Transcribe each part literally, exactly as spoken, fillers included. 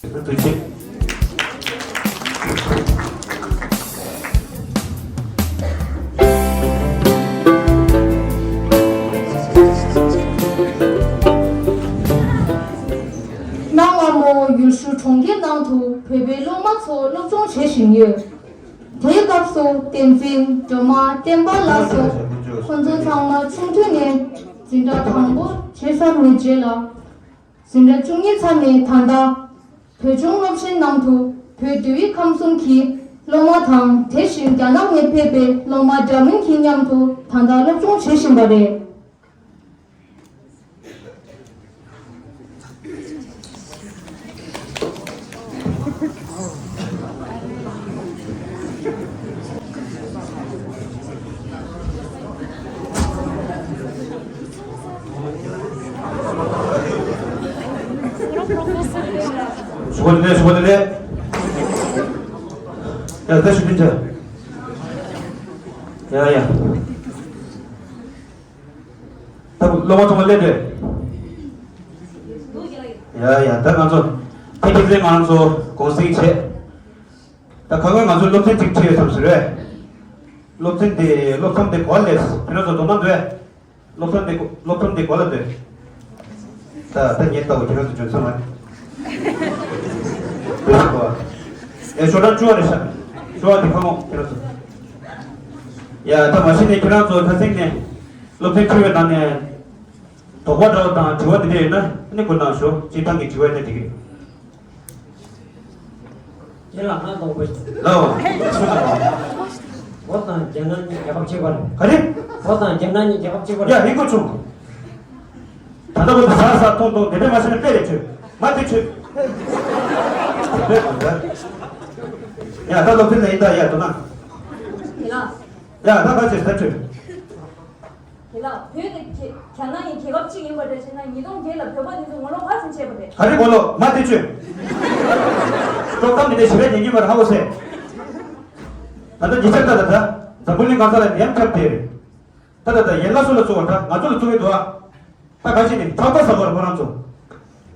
ཐུགས་རྗེ་ཆེ། གནའ་སྔ་མོ་ཡུལ་ཤུལ་གྲོང་ཁྱེར་ནང་དུ་བོད་པའི་སློབ་མ་ཚོ་སློབ་སྦྱོང་བྱེད་བཞིན་ཡོད། དེའི་སྐབས་སུ་བསྟན་འཛིན་སྒྲོལ་མ་བསྟན་པ་ལགས་སོགས་ཁོང་ཚོ་ཚང་མ་ཆུང་དུས་ནས་འཛིན་གྲྭ་དང་པོ་བྱས་ཚར་བའི་རྗེས་ལ། འཛིན་གྲྭ་བཅུ་གཉིས་ཚར་ནས་ད་ལྟ་བོད་ལྗོངས་སློབ་ཆེན་ནང་དུ་བོད་བསྡུས་ཁམས་གསུམ་གྱི་སློབ་མ་དང་དེ་བཞིན་རྒྱ་ནག་ནས་ཕེབས་པའི་སློབ་མ་འདྲ་མིན་གྱི་མཉམ་དུ་ད་ལྟ་སློབ་སྦྱོང་བྱེད་བཞིན་པ་རེད། ཡ་ཡ། ད་སློབ་མ་ཚང་མ་སླེབས་རེད། ཡ་ཡ། ད་ང་ཚོ་ཕ་གི་ཚེ་ང་ཚོ་གུང་སེང་བྱས། ད་ཁ་སྔོན་ང་ཚོ་སློབ་ཚན་གཅིག་ཁྲིད་ཡོད་ཐབས་ཟེར་བས། སློབ་ཚན་དེ་སློབ་མཚམས་དེ་གོ་ལས་ཁྱེད་རང་ཚོ་དོ་སྣང་འདུག་བས། སློབ་མཚམས་དེ་གོ་སློབ་མཚམས་དེ་གོ་ལ་འདུག་ད་ད་ངས་ལྟ་བུ་ཁྱེད་རང་ཚོ་འཇོན་ས་མ་རེད། འདུག་གོ་ཨེ་ཞོ་ལྟར་བཅུ་བ་རེད་ཤག་བཅུ་བ་དེ་ཁ་སྔོན་ཁྱེད་རང་ཚོ། ཡ་ད་མ་གཞི་ནས་ཁྱེད་རང་ཚོ་ཁ་སེང་ནས་སློབ་ཚན་ཁྲིད་པའི་ནང་ནས་དོགས་པ་འདྲ་བ་དང་དྲི་བ་འདི་འདྲ་ཡོད་ན་ནི་ཁོ་ནང་ཞོག་སྤྱིར་བཏང་གི་དྲི་བ་ཡིན་ན་འགྲིག་གི་རེད། ཁྱེད་ལ་ང་དོགས་པ་ཞིག་ལའོ། བོད་དང་རྒྱ་ནག་གཉིས་རྒྱལ་ཁབ་གཅིག་པ་རེད། ག་རེ། བོད་དང་རྒྱ་ནག་གཉིས་རྒྱལ་ཁབ་གཅིག་པ་རེད། ཡ་ཧི་གོ་བྱུང་། ད་ལྟ་བར་དུ་ཟ་ཟ་འཐུང་འཐུང་དེ་འདྲ་མ་བྱས་ན་དཔེ་རེད་ཆོས་མ་དེ་ཆོས། དེ་འདྲ་གང་འདྲ། ཡ་ད་ལོ་ཕིན་ལ་ཡིན་ད་ཡ་དོ་ན། ཡ་ད་ག་ཆེ་ད་ཆོས། དེ་ལ་བོད་དེ་རྒྱ་རྒྱ་ནག་ཡི་རྒྱལ་ཁབ་གཅིག་ཡིན་པ་འདྲ་བྱས་ན་ཉིས་སྟོང་བརྒྱད་ལ་བོད་པ་འདི་ཚོ་ངོ་ལོག་ག་ཚོད་བྱས་པ་རེད། ག་རེ་ངོ་ལོག་མ་དེ་ཆོས། དཀྲོག་གཏམ་འདི་འདྲ་ཞེ་དྲག་ཉན་གྱི་མ་རེད་ཧ་གོ་སེ། ད་ལྟ་ཉེ་ཆར་ད་ལྟ་ད་འཛམ་བུ་གླིང་གང་ས་ལ་ཡང་ཁྱབ་བསྡད་རེད། ད་ལྟ་ད་ཡན་ལག་སུ་ལ་བཙུགས་པ་ད་ང་ཚོ་ལ་བཙུགས་ཀྱི་འདུག་ཨ། ད་ག་ཅི་ནི་ཁྲག་རྟ་ཟ་བར་ཁོ་རང་ཚོ།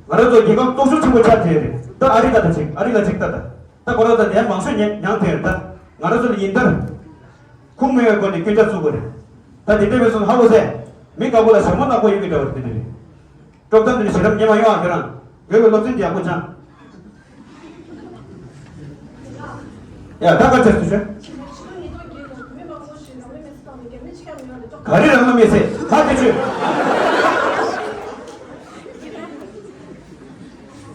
ང་རང་ཚོ་རྒྱལ་ཁབ་སྟོབས་ཤུགས་ཆེན་པོ་ཆགས་བསྡད་རེད་ད་ཨ་རི་ད་ད་ཅིག་ཨ་རི་ལ་ཅིག་ད་ད། ད་ཁོ་རང་ཚོ་ནས་མང་ཤོས་ཉན་མྱངས་བསྡད་རེད་ད། ང་རང་ཚོ་ལ་ཡིན་ད། ཁུངས་མེད་པའི་སྒོ་ནས་སྐྱོན་ཆ་བཙུགས་པ་རེད། ད་དེ་འདྲ་མེད་སོང་ཧ་གོ་སེ། མི་དགའ་པོ་ལ་ཞྭ་མོ་ནག་པོ་ཡོད་མི་འདྲ་བ་རེད་དེ་འདྲ་རེད། དཀྲོག་གཏམ་འདི་ནི་ཞེ་དྲག་ཉན་མ་ཡོང་ཨ་ཁྱོད་རང་། བོད་པའི་སློབ་ཚན་འདི་ཡག་པོ་སྦྱང་། ཡ་ད་ག་ཚོད་ཐུ་ཤོད། ག་རེ་རང་ལ་མི་ཟེར་ཧ་དེ་ཆོས།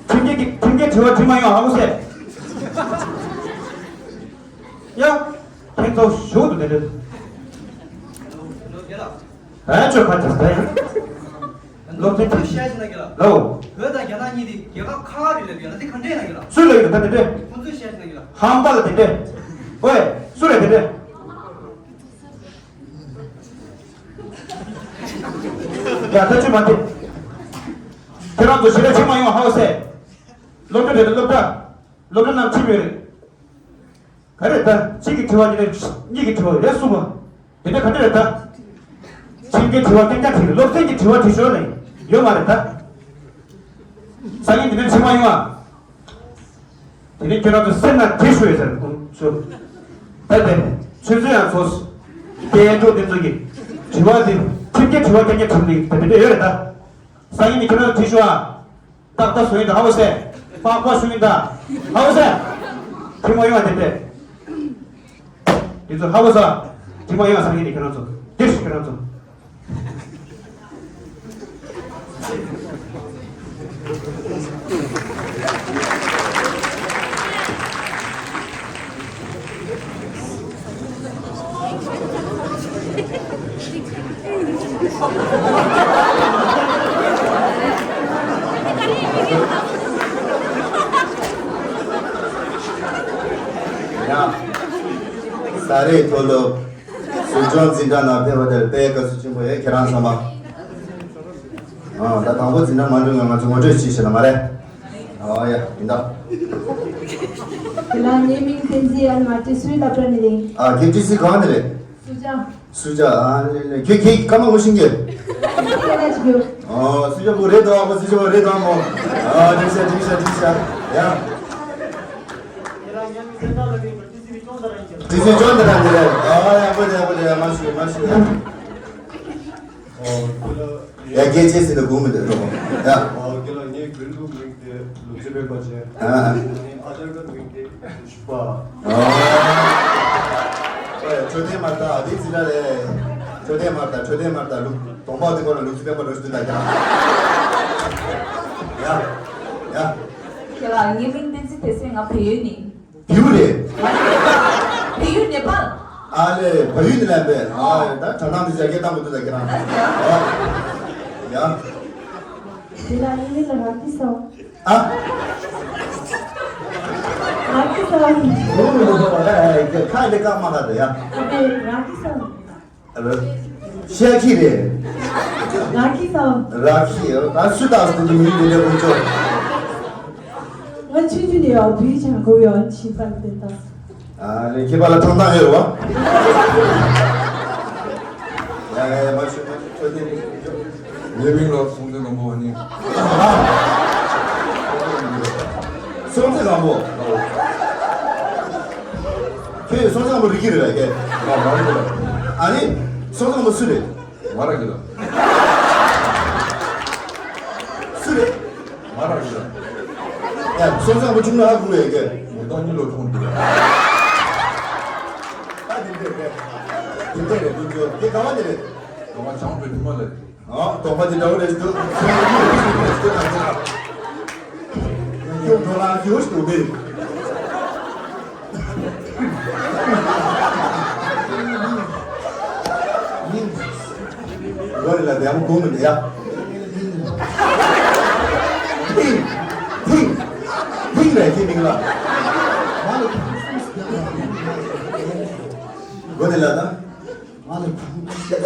ཁྲིམས་འགལ་གྱི་ཁྲིམས་འགལ་དྲི་བ་དྲི་མ་ཡོང་ཧ་གོ་སེ། ཡ། ཁྱེད་ཚོ་ཞུ་འདུག་དེ་འདྲ། ཨ་ཅོ་ཁ་ཅིག་ཟེར། སློབ་ཚན་ཁོང་ཚོས་བཤད་ཤེས་ན་གི་ལ། ལའོ། བོད་དང་རྒྱ་ནག་གཉིས་དེ་རྒྱལ་ཁབ་ཁག་ཁག་རེད་ལབ་ཡོད་ལ་དེ་ག་འདྲས་ན་གི་ལ། སུ་ལབ་ཡོད་ད་དེ་འདྲས། ཁོང་ཚོས་བཤད་ཤེས་ན་གི་ལ། ཧམ་པ་ལ་དེ་འདྲས། ཨོའི། སུ་རེད་དེ་འདྲས། ཡ་ད་ཅི་མ་དེ། ཁྱེད་རང་ཚོ་ཞེ་དྲག་ཆེ་མ་ཡོང་ཧ་གོ་སེ། སློབ་གྲྭ་རེད་སློབ་གྲྭ། སློབ་གྲྭ་ནང་ཁྲིད་ཡོད་རེད། ག་རེ་ད། གཅིག་གི་དྲི་བ་གཉིས་ནས་གཉིས་ཀྱི་དྲི་བ་རེ་གསུངས་པ། དེ་འདྲ་ག་འདྲ་རེད་ད། ཁྲིམས་འགལ་དྲི་བ་རྐྱང་རྐྱང་དྲིས་སློབ་ཚན་གྱི་དྲི་བ་དྲིས་ཤོར་ནས་ཡོད་མ་རེད་ད། སང་ཉིན་དེ་འདྲ་བྱེད་མ་ཡོང་ཨ། དེ་ནས་ཁྱོད་རང་ཚོ་སེམས་ནང་དྲིས་ཤོར་ཡོད་ཟེར་ཁོང་ཚོ། ད་དེ་ཆུ་ཚོད་ཡང་ཚོ། རྒྱལ་གྲོགས་དེ་ཚོ་གི་དྲི་བ་དེ་ཁྲིམས་འགལ་དྲི་བ་རྐྱང་རྐྱང་དྲིས་ནས་དེ་འདྲ་ཡོད་རེད་ད། སང་ཉིན་ནས་ཁྱོད་རང་ཚོ་དྲིས་ཤོག་ཨ། ཏག་ཏག་སུ་ཡིན་ད་ཧ་གོ་སེ། པགས་པ་སུ་ཡིན་ད་ཧ་གོ་སེ། དྲི་མ་ཡོང་བ་དེ་སྟེ། དེ་ཚོ་ཧ་གོ་ས། དྲི་མ་ཡོང་བ་སང་ཉིན་ནས་ཁྱེད་རང་ཚོ། འདིར་ཁྱེད་རང་ཚོ། ཡ། ས་རའི་མཐོ་སློབ་ཟུར་སྦྱོང་འཛིན་གྲྭ་ནང་ཕེབས་པ་དེར་དཔེ་དགའ་བསུ་ཆེན་པོ་ཡོད་ཁྱེད་རང་ཚང་མ། ཨ་ད་དང་པོ་འཛིན་གྲྭ་མ་འགྲོ་སྔོན་ང་ཚོ་ངོ་སྤྲོད་ཞིག་བྱེད་ན་མ་རེད། ཨ་ཡ་ཡིན་ད། དེ་ལ་ངའི་མིང་བསྟན་འཛིན་ཨན་མ་ཏི་སུའི་སློབ་གྲྭ་ནས་ཡིན། ཨ་ཁྱེད་ཏི་སི་གང་ནས་རེད། སུ་ཅང་། སུ་ཅང་ཨ་ལེ་ལེ་ཁྱོད་ཁྱེད་ཀ་མ་ངོ་ཤེས་ཀྱི། ཁྱེད་ལ་ཅི་ཡོད། ཨ་སུ་ཅང་བུ་རེད་དོ་ཨ་ཁོ་སུ་ཅང་བུ་རེད་དོ་ཨ་མོ། ཨ་འགྲིག་ཤག་འགྲིག་ཤག་འགྲིག་ཤག་ཡ། ཁྱེད་རང་ཉམས་མི་ཚེ་ཐག་ལ་ཉེ་བར་ཏི་སི་བི་ཅོང་ད་རང་ཡིན་ཀྱང་། ཏི་སི་བི་ཅོང་ད་རང་ཡིན་རེད། ཨ་ཡག་པོ་རེད། ཡག་པོ་རེད། མ་ཤི་མ་ཤི། ཨོ་ཁྱེད་ལ། ཡ་རྒྱལ་ཆེ་སྲིད་ད་དགོངས་མི་འདུག་རོགས། ཡ། ཨོ་ཁྱེད་ལ་ངའི་དགུན་ལུགས་མིང་དེ་ལུག་རྫི་པད་མ་ཅན། ཨ་ཨ། ཨ་ཅར་ག་མིང་དེ་ཤུག་པ། ཨོ། ཨོ་ཡ་མཆོད་རྟེན་མར་ལྟ། ཨ་དེ་ཚི་ལ་རེད། མཆོད་རྟེན་མར་ལྟ། མཆོད་རྟེན་མར་ལྟ། ལུག་གདོང་པ་དེ་ཁོ་ལ་ལུག་རྫི་པད་མ་རོ་ཞུ་དུ་ད་ཀྱང་། ཡ། ཡ། ཁྱེད་ལ་ངའི་མིང་བསྟན་འཛིན་བདེ་ཆེན། ང་བལ་ཡུལ་ནས། བལ་ཡུལ་རེད། བལ་ཡུལ་ནེ་པཱལ། ཨ་ལེ་བལ་ཡུལ་ནས་ལན་པས། ཨ་ད་དྲ་ནང་དུ་ཡ་སྐད་བཏང་གི་འདུག་ད་ཁྱེད་རང་། ཡ། དེ་ལ་ཡིན་ལ་ར་ཀི་སོ། ཨ། ར་ཀི་སོ། ཁ་འདི་ཀ་མ་ཁ་དེ་ཡ། ཨ་དེ་ར་ཀི་སོ། ཤ་ཁི་རེད། ར་ཁི་སོ། ར་ཁི་ཨ་སུ་དང་སུ་དེ་མི་འདི་འདྲ་ཀུན་ཅོ། ང་ཆུང་ཆུང་ནས་ཡང་བུའི་ཆང་གོ་ཡང་ཕྱིན་པ་དེ་དང་། ཨ་ནི་ཁྱེད་པ་ལ་ཐང་ཐང་ཡོད་རེད་བ། ཡ་ཡ་ཡ་མ་ཤོད་མ་ཤོད་ཁྱོད་དེ་ནི་ཁྱོད། ངའི་མིང་ལ་སྲོང་བཙན་སྒམ་པོ་ཨ་ནི། སྲོང་བཙན་སྒམ་པོ། ཁྱོད་སྲོང་བཙན་སྒམ་པོ་རིག་གི་རེད་ལ་ཁྱེད། ང་མ་རིག་གི་ལ། ཨ་ནི་སྲོང་བཙན་སྒམ་པོ་སུ་རེད། ང་རང་གི་ལ། སུ་རེད། ང་རང་གི་ལ། ཡ་སྲོང་བཙན་སྒམ་པོ་ཆུང་ན་ཧ་གོ་བས་ཁྱེད། ངོ་ཐང་གཉིས་ལོ་ཆུང་འདུག་ད་དེ་འདྲས་རེད། དེ་འདྲས་རེད་དུ་འཇོག་དེ་ག་བ་ནས་རེད། ང་བྱང་བའི་ཉི་མ་ལ་རེད། ཨ་དོགས་པ་དེ་འདྲ་བོ་རེད་འདུག་ཁྱོད་འགྲོ་ལ་ཡོད་ཞིག་འདུག་མེད། ལོ་རེ་ལ་དེ་ཡང་གོང་མི་འདི་ཡ། ཐིང་། ཐིང་། ཐིང་རེད་ཁྱེད་མིང་ལ། ལོ་རེ་ལ་ད། ང་ལ་བུ། ཁྱོད་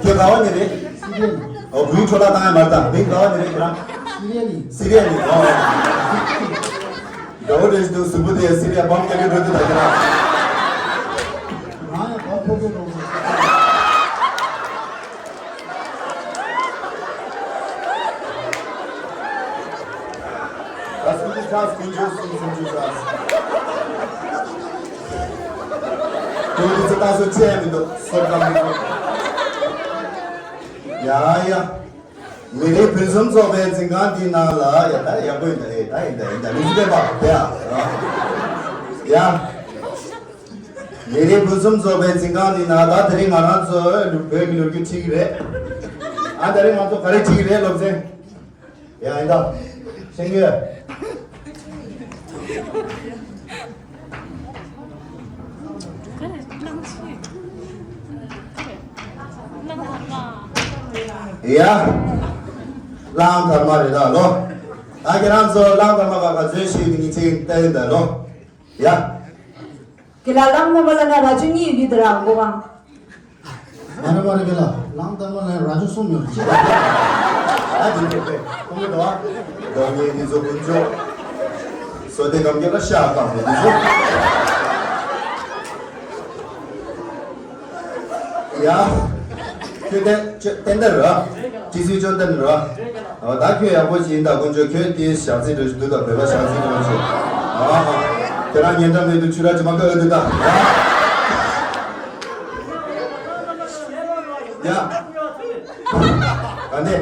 ག་བ་ནས་རེད། སི་རི་ཡ་ནས། ཨོ་བུའི་འཕྲོ་བརླག་བཏང་ཡ་མ་རེད་ད། མིང་ག་བ་ནས་རེད་ཁྱོད་རང་། སི་རི་ཡ་ནས། སི་རི་ཡ་ནས། ཨོ། འདྲ་བོ་རེད་ཞིག་འདུག་གཟུགས་པོ་དེ་སི་རི་ཡ་བམ་རྒྱག་གི་འགྲོ་དུས་ད་ཁྱོད་རང་། ང་ཡང་བམ་ཕོག་གི་འགྲོ་སོང་། ད་སུམ་ཅུ་ཆགས། སུམ་ཅུ་སུམ་ཅུ་ཆགས། ཁྱོད་ཀྱི་ཚེ་ད་སོ་ཆེ་མི་འདུག་སོ་ཀ་མི་འདུག་ཡ་ཡ། མི་རིགས་ཕུན་སུམ་ཚོགས་པའི་འཛིན་ཁང་འདི་ནང་ལ་ཡ་ད་ཡག་པོ་ཡིན་ད། ཨེ་ད་ཡིན་ད་ཡིན་ད་ལུག་རྫི་པད་མ་དེ་ཨ། ཡ། མི་རིགས་ཕུན་སུམ་ཚོགས་པའི་འཛིན་ཁང་འདི་ནང་ད་དེ་རིང་ང་རང་ཚོ་ལུག་བོད་ཀྱི་ལོ་རྒྱུས་ཁྲིད་ཀྱི་རེད། ཨ་དེ་རིང་ང་ཚོ་ག་རེ་ཁྲིད་ཀྱི་རེད་སློབ་ཚན། ཡ་ཡིན་ད། ཤེས་ཀྱི་ཡོད། ཡ། གླང་དར་མ་རེད་ད་ལོ། ད་ཁྱེད་རང་ཚོ་གླང་དར་མ་ག་ག་ཚོད་ཤེས་ཀྱི་ཉི་ཚེ་ལྟ་ཡིན་ད་ལོ། ཡ། ཁྱེད་ལ་གླང་དར་མ་ལ་ན་རྭ་ཅོ་གཉིས་ཡོད་ཀྱི་འདུག་ར་མགོ་གང་། ང་རང་མ་རེད་གི་ལ། གླང་དར་མ་ལ་རྭ་ཅོ་གསུམ་ཡོད་ཅི། ཨ་དེ་འདྲ་དེ་ཁོང་གི་འདུག་ཨ། རྡོ་ངའི་འདི་ཚོ་ཀུན་སྤྱོད། སོ་དེ་གམ་རྒྱབ་ལ་ཤ་བཏང་ནས་འདི་ཚོ། ཡ། ཁྱོད་ཏན་ཏན་ར། ཏི་སི་ཅོ་ཏན་ར། ཨོ་ད་ཁྱོད་ཡག་པོ་ཞིག་ཡིན་ད་དཀོན་མཆོག་ཁྱོད་དེའི་ཞག་ཚི་འགྲོ་ཞིག་འདུག་ད་བོད་པ་ཞག་ཚི་འགྲོ་ཞིག་ཨ་ཧ། དེ་རང་ཉན་འདྲ་མེད་དུ་ཆུ་ར་ཅི་མ་ཀ་འདུག་ད། ཡ། ག་འདི།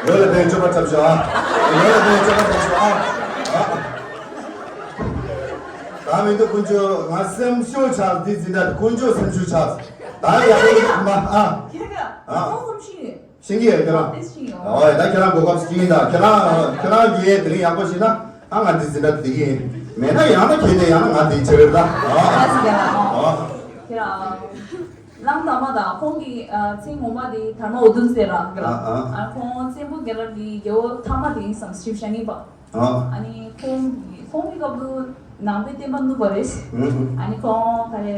ལོ་ལ་བདེན་སྤྱོད་པ་འཁྲབ་ཤོག་ཨ། ལོ་ལ་བདེན་སྤྱོད་པ་འཁྲབ་ཤོག་ཨ། ཨ། ད་མི་འདུག་དཀོན་མཆོག་ང་སེམས་ཤུགས་ཆག་འདི་འཛིན་གྲྭ་དཀོན་མཆོག་སེམས་ཤུགས་ཆག་ད་ཡག་པོ་ཡིན་མ་ཨ། ཁྱེད་ཀ་ཨ། ཁོང་གསུམ་ཤེས་ཡོད། ཤེས་ཀྱི་ཡོད་ཁྱེད་རང་། ཨོ་ད་ཁྱེད་རང་གོ་སྐབས་ཤིག་ཡིན་ད་ཁྱེད་རང་ཁྱེད་རང་གིས་དེ་རིང་ཡག་པོ་ཤེས་ན་ཨ་ང་འདི་འཛིན་གྲྭ་དེ་གི་ཡིན་མེད་ན་ཡང་ན་ཁྱེད་དེ་ཡང་ན་ང་དེ་བྱེད་རེད་ད། ཨོ། ཁྱེད་རང་། གླང་དར་མ་དང་ཁོང་གི་ཨ་མཚན་ངོ་མ་དེ་དར་མ་འོ་དུམ་ཟེར་ར་གི་ར། ཨ་ཨ། ཨ་ཁོང་བཙན་པོ་རྒྱལ་རབས་ཀྱི་རྒྱལ་པོ་ཐ་མ་དེ་ཡིན་བསམ་ཞིབ་བཤད་ངེས་པ། ཨ། ཨ་ནི་ཁོང་གི་ཁོང་གི་སྐབས་སུ་ནང་པའི་བསྟན་པ་བསྣུབས་པ་རེད། ཨུ་ཧུ། ཨ་ནི་ཁོང་ག་རེ་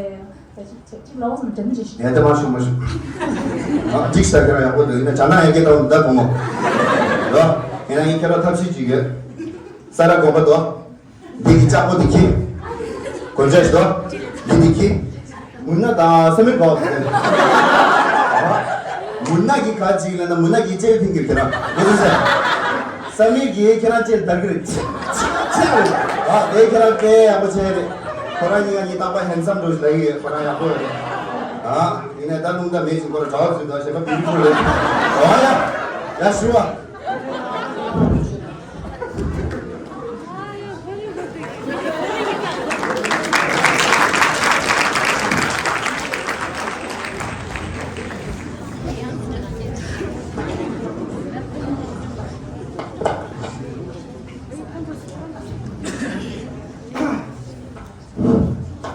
ད་ཅིག་ཅིག་ཅིག་ལབ་སོང་དྲན་མི་ཆེ་ཞིག་ངས་ད་མ་ཤོང་མ་ཤོང་། ཨ་འགྲིག་ས་ཁྱེད་རང་ཡག་པོ་འདུག་ཡིན་ན་བྱ་ན་ཡག་གེ་ཏོང་ད་གོང་མོ། རོ། ཡིན་ན་ཡིན་ཁྱེད་རང་ཐབས་ཤེས་ཅིག་ཡོད། ས་ར་དགོན་པ་དོ། འདི་གི་ལྕགས་པོ་འདི་ཁྱི། གོན་ཆས་ཤི་དོ། འདི་འདི་ཁྱི། མུན་ནག་དང་ས་མིག་གོ། མུན་ནག་གི་ག་ཅིག་ལ་ན་མུན་ནག་གི་ལྕེ་ཕིང་གི་ཁྱེད་རང་ངོ་ཚ་ས། ས་མིག་གི་ཁྱེད་རང་ལྕེ་དར་གི་རེད། ཆི་ཆི་ཆི་རེད། ཨ་དེ་ཁྱེད་རང་སྐད་ཡག་པོ་བྱས་རེད། ཁོ་རང་གཉིས་ཀ་གཉིས་རྟག་པར་ཧན་སམ་འགྲོ་ཞིག་ལ་ཡི་ཁོ་རང་ཡག་པོ་རེད། ཨ་ཡིན་ནའི་ད་རླུང་རྟ་མེད་ཅིང་ཁོ་རང་གྲྭ་བ་ཚོས་ད་གཞན་པ་བི་ཡུ་ཊི་ཕུལ་རེད། ཨ་ཡ་ཡ་ཞུ་བ།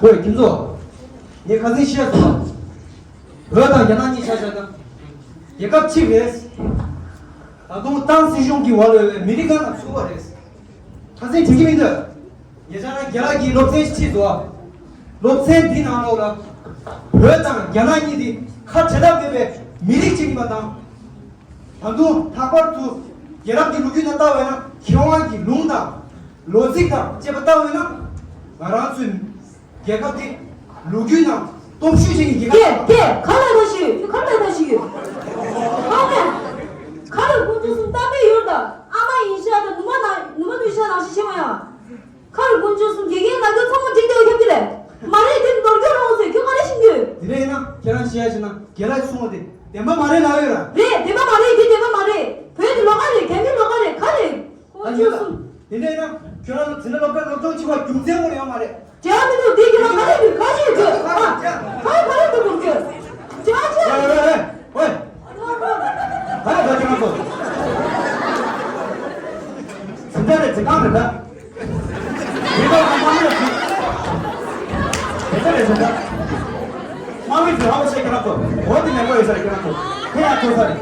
ཝེ་ཁྱེད་ཚོ། ངས་ཁ་སང་བཤད་སོང་། བོད་དང་རྒྱ་ནག་གཉིས་ཆ་བཞག་ན། རྒྱལ་ཁབ་གཅིག་རེད། ད་དུང་ཏང་སྲིད་གཞུང་གི་འོག་ལ་ཡོད་པའི་མི་རིགས་གང་ལ་ཚུགས་པ་རེད། ཁ་སང་དྲན་གྱི་མི་འདུག་ཉེ་ཆར་རྒན་ལགས་ཀྱིས་སློབ་ཚན་ཞིག་ཁྲིད་འདུག་སློབ་ཚན་འདི་ནང་ལོགས་ལ། བོད་དང་རྒྱ་ནག་གཉིས་འདི་ཁ་བྲལ་ཐབས་མེད་པའི་མི་རིགས་གཅིག་ཡིན་པ་དང་། ད་དུང་ལྷག་པར་དུ་རྒྱལ་རབས་ཀྱི་ལོ་རྒྱུས་ནང་ལྟ་བས་ན་མཁས་དབང་གི་ལུང་དང་ལོ་ཚིགས་དང་བཅས་པ་ལྟ་བས་ན་ང་རང་ཚོའི་རྒྱལ་ཁབ་འདི་ལོ་རྒྱུས་ནང་སྟོབས་ཤུགས་ཅན་གྱི་རྒྱལ་ཁབ། དེ་དེ་ག་ལ་ད་ཞིག་ཡོད། ཁྱོད་ག་ལ་ད་ཞིག་ཡོད། ཨ་མས། ག་ལ་དཀོན་མཆོག་གསུམ་རྟག་པས་ཡོད་ད། ཨ་མ་ཡིན་ཤག་ད་ནུ་མ་ན་ནུ་མ་ནུས་ཤག་ནང་བཞིན་བྱེད་མ་ཡ། ཁ་རུ་དཀོན་མཆོག་གསུམ་དགེ་རྒན་ལ་རྒྱ་ཚང་མ་འགྲིག་འདོད་ཁྱབ་ཀྱི་རེད། མ་རེད་དེ་མདོར་བསྐྱོད་རོགས་ཟེར་ཁྱོད་ག་རེ་ཤེས་ཀྱི་ཡོད། དེ་འདྲ་ཡིན་ན་ཁྱེད་རང་ཤེས་ཡ་ཤེས་ན་རྒན་ལགས་གསུངས་པ་དེ་བདེན་པ་མ་རེད་ལབ་ཡོད་ར། རེད་བདེན་པ་མ་རེད་དེ་བདེན་པ་མ་རེད། བོད་དེ་ལོགས་ཀ་རེད་རྒྱ་མི་ལོགས་ཀ་རེད་ག་རེད། ཨ་དཀོན་མཆོག་གསུམ། དེ་འདྲ་ཡིན་ན་ཁྱོད་རང་ཚོ་འཛིན་གྲྭ་སློབ་གྲྭ་སློབ་སྦྱོང་བྱེད་པ་རྒྱུ་མཚན་དངོས་ཡོད་མ་རེད། དྲན་པ་མི་འདུག་འདི་ཁྱོད་རང་ག་རེ་འདུག་ག་ཞིག་འདུག་ཨ། ག་རེ་ག་རེ་འདུག་འདུག་དྲན་པ་ཆེ། ཝེ་ཝེ་ཝེ་ཝེ། ག་རེ་ག་རེ་ཁྱེད་རང་ཚོ། ཟིན་ཆ་རེད་ཟིན་ཁང་རེད་ད། མི་ཐོག་ཁང་མ་རེད་ཟིན། དེ་ཚོ་རེད་ཟིན་ད། མ་རེད་ཟིན་ཧ་གོ་ཤེས་ཁྱེད་རང་ཚོ། འོ་དེ་ནས་ལོ་ཡོད་ས་རེད་ཁྱེད་རང་ཚོ། དེ་ཡང་ཐོས་ས་རེད།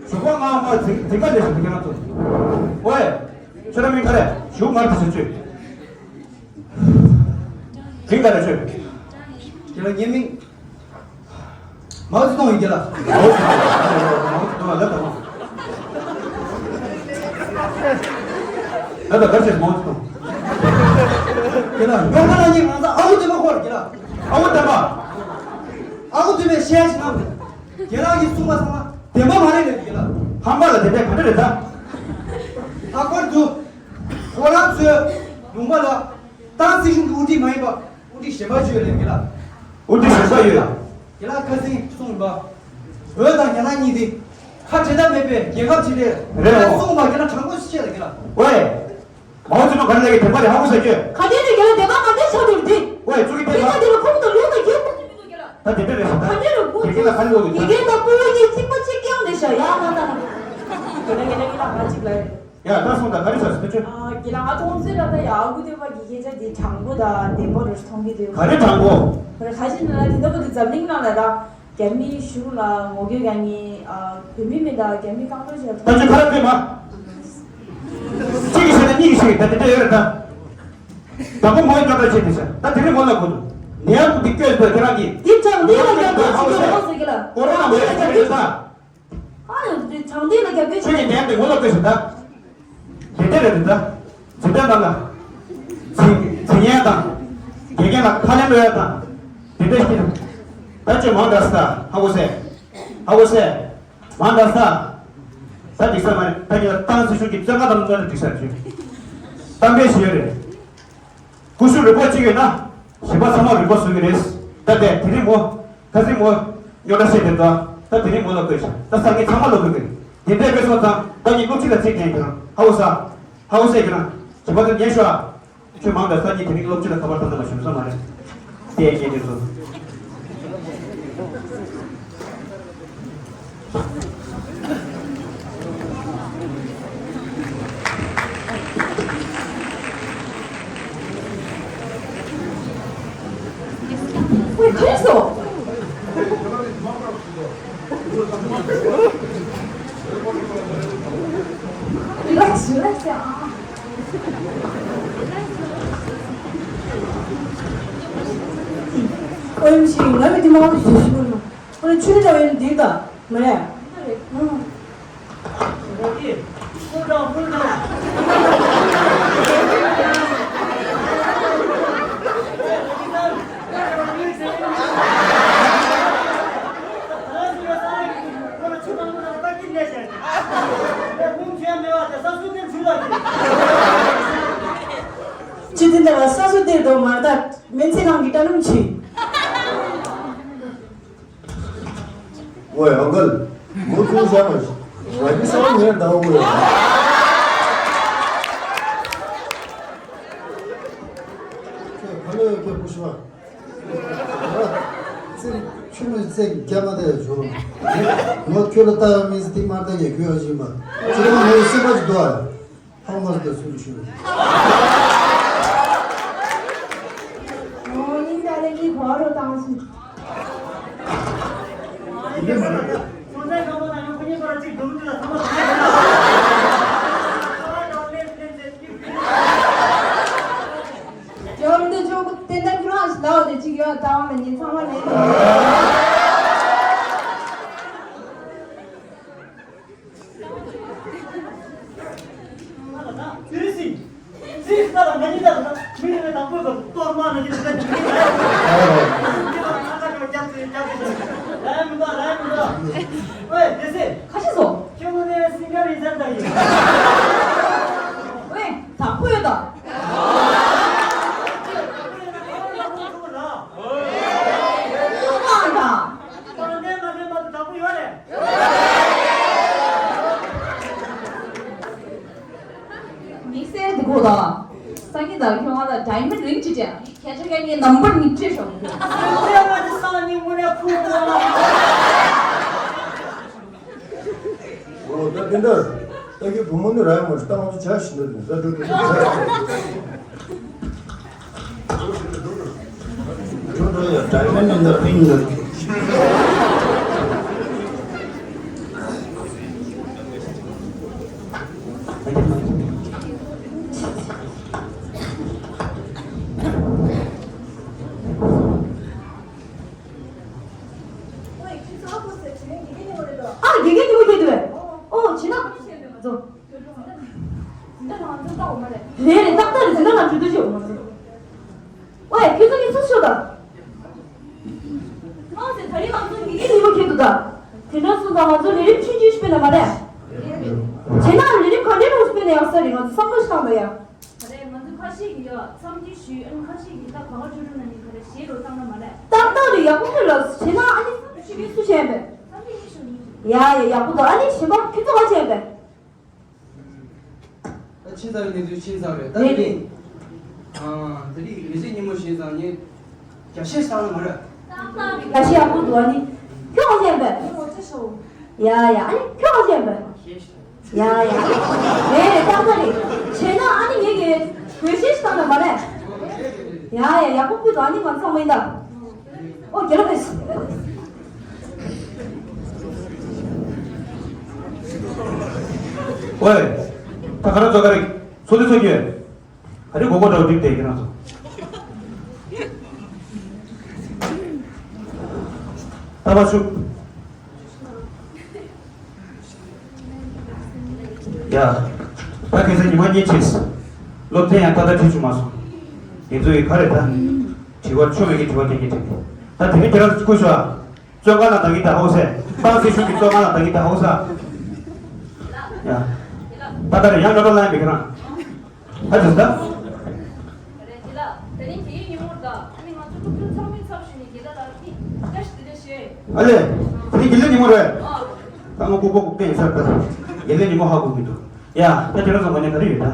གཞུག་གུ་ང་མ་ཟིན་ཟིན་པ་རེད་ཟིན་ཁྱེད་རང་ཚོ། ཝེ། ཁྱོད་རང་མིང་ག་རེ། གཞུག་གུ་ང་དེ་ཟིན་ཆོས། མིང་ག་རེ་ཁྱོད། ཁྱེད་རང་ངའི་མིང་། མའོ་ཙེ་ཏུང་ཡིན་རྒན་ལགས། མའོ་ཙེ་ཏུང་། མའོ་ཙེ་ཏུང་ལ་དང་། ལ་དང་ག་རེ་བྱས་མའོ་ཙེ་ཏུང་། རྒན་ལགས་ཉོ་ཁ་ལ་ཉིན་ང་ཚོ་ཨ་ཁུ་བདེ་མོ་ཁོར་རྒན་ལགས། ཨ་ཁུ་བདེ་མོ། ཨ་ཁུ་བདེ་མོས་བཤད་ཡ་ཞིག་གནང་། རྒན་ལགས་ཀྱིས་གསུངས་པ་ཚང་མ་བདེན་པ་མ་རེད་ལབ་རྒན་ལགས། ཧམ་པ་ལ་དེ་འདྲས་ག་འདྲ་རེད་ད། ལྷག་པར་དུ། ཁོ་རང་ཚོའི་ལུང་པ་ལ། ཏང་སྲིད་གཞུང་གི་དབུ་ཁྲིད་མ་ཡིན་པ་དབུ་ཁྲིད་གཞན་པ་ཅིག་ཡོད་རེད་རྒན་ལགས། དབུ་ཁྲིད་གཞན་པ་ཡོད་ལ། རྒན་ལགས་ཁ་སང་གསུངས་པ། བོད་དང་རྒྱ་ནག་གཉིས་དེ་ཁ་བྲལ་ཐབས་མེད་པའི་རྒྱལ་ཁབ་ཅིག་རེད། རེད་རྒན་ལགས་འོ། གསུངས་པ་རྒན་ལགས་དྲང་པོ་བཤད་ལ་རྒན་ལགས། ཝེ། མའོ་ཙེ་ཏུང་ག་རེ་ལབ་ཀྱི་བདེན་པ་རེད་ཧ་གོ་ས་ཁྱོད། ག་དེ་རེད་རྒན་ལགས་བདེན་པ་མ་འདྲེས་ཆགས་འདུག་རེད་དེ། ཝེ་བཙུགས་ཀྱི་བདེན་པ། དེ་ལ་ཁོང་དང་ལུང་དང་རྒྱལ་ཁབ་ཀྱི་མི་འདུག་རྒན་ལགས། ད་དེ་འདྲ་རེད་ཤག་ད། ག་དེ་རེད་དགོངས་དགེ་རྒན་ལ་ག་རེ་ལབ་དགོས་ཀྱི་ད། དགེ་རྒན་དང་སྤོ་བོ་གཉིས་གཅིག་པ་གཅིག་རྐྱང་རེད་ཤག་ཡ་ང་ད་ང་། རྒན་ལགས་རྒན་ལགས་རྒན་ལགས་ང་གཅིག་ལ། ཡ་ད་སོང་ད་ག་རེ་ཟེར་ཟེར་ཁྱོད། ཨ་རྒན་ལགས་ང་ཚོ་ཚོད་ལ་ད་ཡ་ཨ་ཁུ་སྟོན་པ་གི་སྐད་ཆ་འདི་དྲང་པོ་དང་བདེན་པོ་རེད་མཐོང་གི་འདུག་ག་རེ་དྲང་པོ། རེད་ཁ་ཅིག་ན་ལ་དེ་འདྲ་པོ་འདི་འཛམ་གླིང་ནང་ལ་ད་རྒྱ་མིའི་གཞུང་ལ་ངོ་རྒོལ་ག་ནི་ཨ་བོད་མི་མི་ད་རྒྱ་མི་རྐང་འདྲ་བྱས་ད་ཚོད་ཁ་ར་ཕེ་མ། གཅིག་གིས་བཤད་ན་གཉིས་ཀྱིས་བཤད་ད་དེ་འདྲ་ཡོད་རེད་ད། ད་པོ་ངོ་ཡི་སྐྱོ་བྲག་བྱས་དེ་བཤད་ད་དེ་རིང་ངོ་ལ་གོ་འདུག་ནེ་ཡ་ཀུ་འདི་སྐྱོ་ཟེར་ཁྱེད་རང་གིས། འདི་དྲང་བདེན་ལ་རྒྱབ་སྐྱོར་བྱེད་ཀྱི་ཡོད་ཟེར་གྱི་ལ། ཀོ་རོ་ན་བའི་རེད་ད། ཨ་ནི་དྲང་བདེན་ལ་རྒྱབ་སྐྱོར་ཁྱོད་ཀྱི་ནད་འདི་ངོ་ལ་ལྟོས་ཤིག་ད། དེ་འདྲ་རེད་འདུག་ད། འཛིན་གྲྭ་ནང་ལ། འཛིན་འཛིན་ཡས་དང་། དགེ་རྒན་ལ་ཁ་ལན་སློག་ཡས་དང་། དེ་འདྲ་ཞིག་ད་ཅི་མང་དྲགས་ད་ཧ་གོ་སེ། ཧ་གོ་སེ། མང་དྲགས་ད། ད་འགྲིག་ས་མ་རེད་ད་ཉིད་ལ་ཏང་སྲིད་གཞུང་གི་བཙོན་ཁང་དང་བཙོན་ལ་འགྲིག་ས་རེད། གཏམ་དཔེ་ཞིག་ཡོད་རེད། ཀུ་ཤུ་རིལ་པོ་གཅིག་ཡོད་ན། གཞན་པ་ཚང་མ་རིལ་པོ་བཟོ་གི་རེད། ད་དེ་དེ་རིང་མོ། ཁ་སང་མོ། རྙོག་དྲ་བཤད་དེ་ད། ད་དེ་རིང་མོ་ལ་ལྟོས་ཤིག་ད་སང་ཉིན་ཚང་མ་ལ་ལྟོས་གི། དེ་འདྲས་དཔེ་སོང་ཙང་ད་ཉིན་སློབ་ཁྲིད་ལ་ཚིག་དྲན་གི་རང་ཧ་གོ་ས། ཧ་གོ་སེ་གི་རང་། བྱེད་པ་ད་ཉན་ཤོག་ཨ། ཁྱོད་མང་དྲགས་ས་ཉིན་དེ་རིང་སློབ་ཁྲིད་ལ་ཁ་པར་བཏང་ན་མ་ཞུ་ས་མ་རེད། དེ་ཉན་དེ་ཚོ། ཨོའི་ག་རེ་སོང་། རི་ལེགས་རི་ལེགས་ཡ། ཨོ་ཡུམ་ཞིག་ང་མི་དེ་མང་པོ་ཞིག་ཞུ་གི་ཡོད། ཁོ་ལ་ཆུ་ལ་འདྲ་བའི་འདི་ག་མ་རེད། ཨུ། ཕུལ་དང་ཕུལ་དང་། མར་ད་སྨན་རྩིས་ཁང་གི་གྲྭ་སྣུམ་ཆེ། ཨོའི་ཨང་ཀལ། མུ་ཁུ་ཤ་མ་ཤི། ང་གི་སོང་ངས་ཟླ་བ་གོ་ཡོད། ཁྱོད་ཁ་ལོ་ཡོད་ཁྱོད་ཀུ་ཤུ་བ། ཙིར་ཆུ་མོའི་རྩེ་རྒྱ་མ་དེ་བྱུང་། ངོ་ཁྱོད་ལ་ལྟ་ཡང་མི་ཟི་ཏི་མར་ལྟ་ངས་ཁྱོད་ཡང་བཞིན་པ། ཅི་རང་ངའི་སེམས་པ་ཞིག་འདུག་ཨ། ཧང་མ་ཟི་ཏི་སུན་ཆུ། ཨོ་ཡིན་ད་ལེ་ངའི་གོ་རོ་བཏང་སོང་། ཡོམ་དུ་ཆོག་ཏན་ཏན་ཁྱོད་རང་ཞིག་ལའོ་དེ་ཅིག་ཡོད་ད་བ་ལ་ཉིན་ཚང་མ་ལས་ནས། དེ་སྲིད། དེ་སྲིད་ད་ལ་ང་གཉིས་ད་ལ་མི་རེ་རེ་དང་པོའི་སྐབས་གཏོར་མ་ན་གི་ད་ཅིག་རེད། ཨ་རོ། ད་ལ་མི་འདུག་ལ་མི་འདུག་ཨོའི་དེ་སྲིད། ཁ་ཤས་སོ། ཁྱོད་ངོ་ནས་སིང་ག་རེ་ཟེར་ད་ཡིན། ཨོའི་དང་པོ་ཡོད་ད། དམིགས་བསལ་འདི་གོ་ད། སང་ཉིན་ད་ཁྱོད་ང་ལ་ཌའི་མོན་རིང་གཅིག་སྤྲད། ཁྱེད་ཚོ་ཡང་ངའི་ནམ་བར་གཉིས་སྤྲད་ཤོག་ཨོ་ད་དེ་འདྲ། ད་གི་བུ་མོ་ནི་ར་མ་ཤི་ཏང་ཅ་ཤི་ན་ནི་ཟ་འགྲོ་འགྲོ་འགྲོ་འགྲོ་ཡ་ཌའི་མོན་ནི་ན་རིང་ན། ཨ་དགེ་རྒན་ཉི་མ་ཁྱེད་འདུག་གས། ཨོ་བྱས་ན། ང་ཚོ། རེད་རེད་ཏག་ཏག་རེད་འཛིན་གྲྭ་ནང་འགྲོ་དུས་ཤོག་ང་ཚོ། ཨོ་ཡ་ཁྱེད་ཚོ་གཉིས་ཚུར་ཤོག་ད། ཨོ་ཟེར་ད་རིང་ང་ཚོ་དགེ་རྒན་ཉི་མ་ཁྱེད་འདུག་ད། དེ་འདྲ་སོང་ཙང་ང་ཚོ་ལས་རིམ་ཆུང་ཆུང་ཞིག་སྤེལ་ན་མ་རེད། བྱས་ན་ལས་རིམ་ག་འདྲའི་རོགས་སྤེལ་ན་ཡག་ས་རེད། ང་ཚོ་བསམ་བློ་ཞིག་བཏང་ད་ཡ། ད་རེས་ང་ཚོ་ཁ་ཤས་ཀྱིས་ཡ་འཚམས་འདྲི་ཞུས། ཨ་ནི་ཁ་ཤས་ཀྱིས་ད་ག་བ་ཆུ་ཆུ་ན་ནི་ག་རེ་ཞེས་རོགས་བཏང་ན་མ་རེད། ཏག་ཏག་རེད་ཡག་པོ་རེད་ལགས། བྱས་ན་ཨ་ནི་འཚམས་འདྲི་ཞུ་མཁན་སུ་བྱས་པས། འཚམས་འདྲི་ངས་ཞུ་ཡིན། ཡ་ཡ་ཡག་པོ་འདུག་ཨ་ནི་གཞན་པ་ཁྱོད་ཚོ་ག་བྱས་པས། ད་ཕྱིན་ཚར་བའི་གནས་ཚུལ་ཕྱིན་ཚར་རེད། ད་རེད་དེ་རེད། རིང་། ཨ་དེ་རིང་མི་ཚེ་སྙིང་པོ་ཞིག་ཙང་ངས་རྒྱ་ཤེས་བཏང་ན་མ་རེད། རྒྱ་ཤེས་ཡག་པོ་འདུག་ཨ་ནི། ཁྱོད་ག་བྱས་པས། ཡ་ཡ་ཨ་ནི་ཁྱོད་ག་བྱས་པས། ཡ་ཡ། རེད་རེད་ཏག་ཏག་རེད། བྱས་ན་ཨ་ནི་ངས་ཀྱི་དགོད་བཤེས་ཤིག་བཏང་ན་མ་རེད། ཡ་ཡ་ཡག་པོ་ཕུལ་འདུག་ཨ་ནི་ང་ཚང་མ་ཡིན་ད། ཨོ་རྒྱལ་ལོ་ཕེབས། ཝེ། ད་ག་རེ་ཚོ་ག་རེ། ཚོ་འདི་ཚོ་རྒྱུ། ག་རེ་གོ་གོ་འདྲ་བོ་སྒྲིག་བསྡད་ཀྱི་ན་ཚོ། ད་བ་ཤུགས། ཡ། ད་ཁ་སང་ཉི་མ་གཉིས་ཕྱིན། སློབ་ཚན་ཡང་ཏག་ཏག་ཁྲིད་བཅུག་མ་སོང་། དེ་ཚོ་ཡི་ག་རེ་ད། དྲི་བ་ཆོ་མེད་ཀྱི་དྲི་བ་འཐེན་གྱི་འཐེན་གྱི། ད་དེ་རིང་ཁྱེད་རང་ཚོ་སྐུ་ཞོག་བཙོན་ཁང་ནང་བཏང་གི་ད་ཧོ་སེ། སྤང་སེ་ཤུགས་ཀྱི་བཙོན་ཁང་ནང་བཏང་གི་ད་ཧོ་ས། ཡ། ད་ད་རེ་ཡང་ལོ་ཏོག་ལ་ཡང་མི་ཁྱེད་རང་། ད་དེ་ད། རེད་དེ་ལ། དེ་རིང་དེའི་ཉིན་མོར་ད་ཨ་ནི་ང་ཚོ་སློབ་ཕྲུག་ཚང་མའི་ཚབ་ཞུས་ནས་དགེ་ལགས་ལགས་ཀྱིས་བཀྲ་ཤིས་བདེ་ལེགས་ཞུ། ཨ་ལེ། དེ་རིང་དགེ་ལེགས་ཉིན་མོ་རེད། ཨ། ད་ང་ལྐུགས་པ་ལྐུགས་པ་ཡིན་ས་རེད་ད། དགེ་ལེགས་ཉིན་མོ་ཧ་གོ་གི་འདུག་ཡ། ད་ཁྱེད་རང་ཚོ་ངོས་ནས་ག་རེ་ཡོད་ད།